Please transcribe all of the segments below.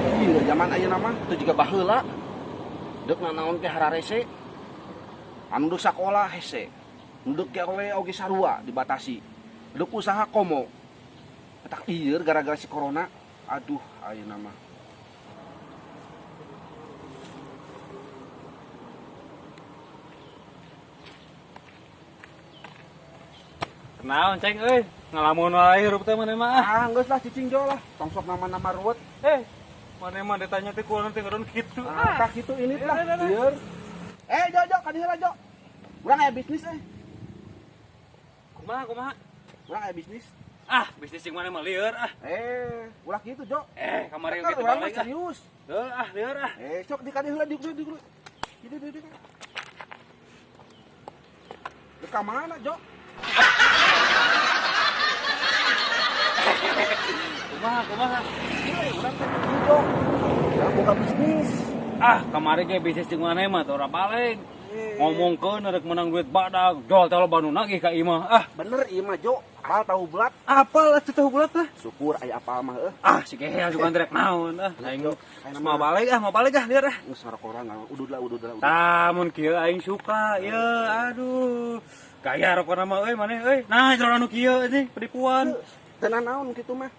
Iya, zaman ayeuna mah teu jiga baheula. Deuk nanaon teh hararese. Anu deuk sakola hese. Nu deuk gawe oge sarua dibatasi. Deuk usaha komo. Tak ieu gara-gara si corona. Aduh, ayeuna mah. Kenaon ceng euy, ngalamun wae hirup teh maneh mah. Ah, geus lah cicing jo lah. Tong sok nama-nama ruwet. Maneh mah ditanya teh kunaon teh ngeron kitu. Ah, tah kitu ini lah. Lieur. Jo jo ka dieu lah jo. Urang aya bisnis eh. Kumaha kumaha? Urang aya bisnis. Ah, bisnis jeung maneh mah lieur ah. Ulah kitu jo. Kamari oge teh urang mah balik. Serius. Heuh ah, lieur ah. Sok di ka dieu heula di dieu. Di dieu di. Ka mana jo? Kumaha kumaha? Ieu urang teh jo. Urang boga bisnis. Ah, kamari ge bisnis jeung maneh mah teh ora balik. Ngomongkeun rek menang duit badag, jual teh loba nu nagih ka imah. Ah, bener ieu mah jo. Apal tahu bulat? Apal atuh tahu bulat lah. Syukur aya apal mah heuh. Ah, si gehel juga rek naon ah. Aing mau balik ah, mau balik ah lieur ah. Geus ngarokok udud lah udud lah. Tah mun kieu aing suka ieu, aduh. Gaya rokona mah euy maneh euy. Nah, jero anu kieu euy penipuan. Teu naon kitu mah.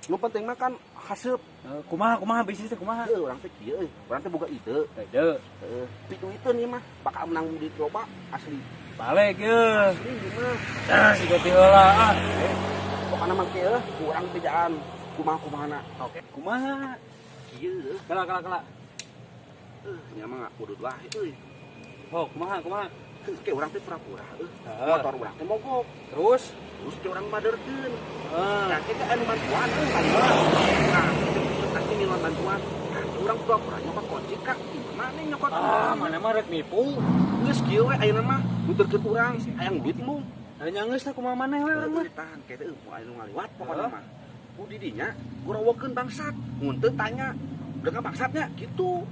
Nu penting mah kan haseup. Kumaha kumaha bisnis teh kumaha? Heuh, urang teh kieu euy. Urang teh boga ide. Ide. Heeh, piduiteun ieu mah bakal menang duit loba asli. Balik ye. Asli ieu mah. Tah si geuti heula ah. Pokona mah kieu urang bejaan kumaha-kumahana. Oke, kumaha? Kieu. Kela kela kela. Nya mah udud wae euy. Oh, kumaha kumaha? Ke urang teh pura-pura euy. Motor urang teh mogok. Terus terus ke urang baderkeun. Nah, kita anu bantuan euy. Nah, pasti ngiluan bantuan. Nah, urang pura-pura nyokot kunci ka mana nyokot. Ah, mana mah rek nipu. Geus kieu we ayeuna mah nuturkeun urang hayang duit mung. Nya geus lah kumaha maneh we urang mah. Tahan ke teh euy anu ngaliwat pokona mah. Ku di dinya gorowokeun bangsat. Mun teu tanya, udah bangsatnya gitu.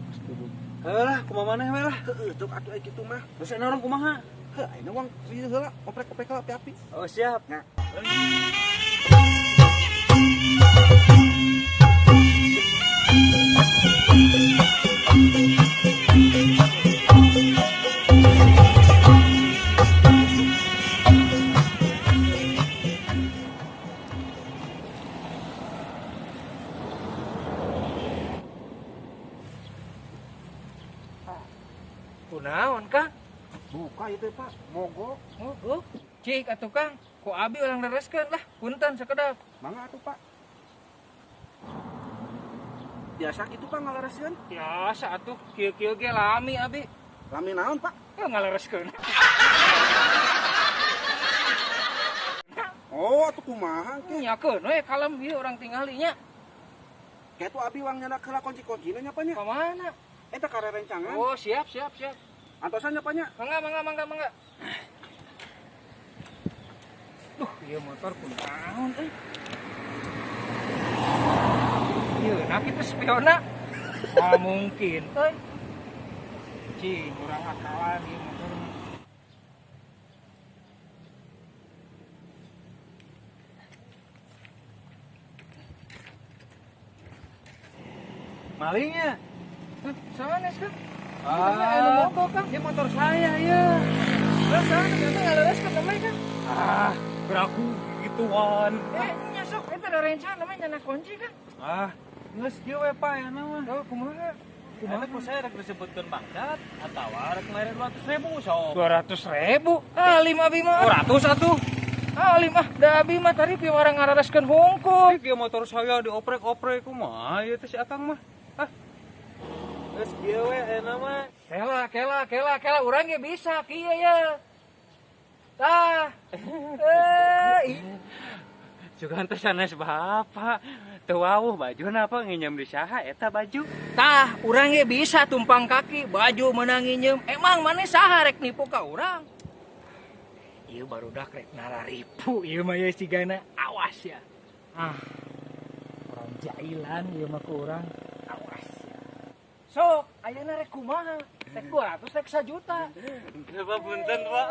Heuh lah kumaha maneh we lah. Heuh, cok atuh aya kitu mah. Terus ayeuna urang kumaha? Heuh, ayeuna urang ieu heula oprek-oprek heula api-api. Oh, siap. Nya. Kunaon, Kang? Buka itu, Pak. Mogok. Mogok. Cik atuh, Kang. Ku abi ulang lereskeun lah. Punten sakedap. Mangga atuh, Pak. Biasa kitu, Pak, ngalereskeun? Biasa atuh, kieu-kieu ge lami abi. Lami naon, Pak? Ngalereskeun. Oh, atuh kumaha ke? Nyakeun we kalem ieu urang tingali nya. Kitu abi wang nyandak heula kunci-kuncina nya, Pak nya. Ka mana? Eta karerencangan. Oh, siap, siap, siap. Antosan nya, Pak nya. Mangga, mangga, mangga, mangga. Duh, ieu motor kunaon euy. Ieu na kitu spionna. Ah, mungkin euy. Cing, urang akalan ieu motor mah. Malingnya. Sanes kan? Ah, anu mogok kan? Ini motor saya ya. Lah sanes eta ngalereskeun namanya kan? Ah, beraku gituan. Nya sok eta da rencana namanya nyana kunci kan? Ah, geus kieu we Pak ya mah. Oh, kumaha? Kumaha ku saya rek disebutkeun bangsat atawa rek mere 200.000 sok. 200.000? Ah, lima abi mah. 200 atuh. Ah, lima da abi mah tadi piwarang ngarareskeun hungkul. Kieu motor saya dioprek-oprek kumaha ieu teh si Akang mah. Ah. Geus kieu we ayeuna mah. Kela kela kela kela urang ge bisa kieu ya. Tah. Sugan teh sanes bapak. Teu wawuh bajuna apa nginjem di saha eta baju. Tah, urang ge bisa tumpang kaki baju meunang nginjem. Emang maneh saha rek nipu ka urang? Ieu barudak rek nararipu ieu mah ye sigana. Awas ya. Ah. Urang jailan ieu mah ku urang. Awas ya. Sok, ayeuna rek kumaha? Rek 200 rek 1 juta. Kenapa punten, Pak?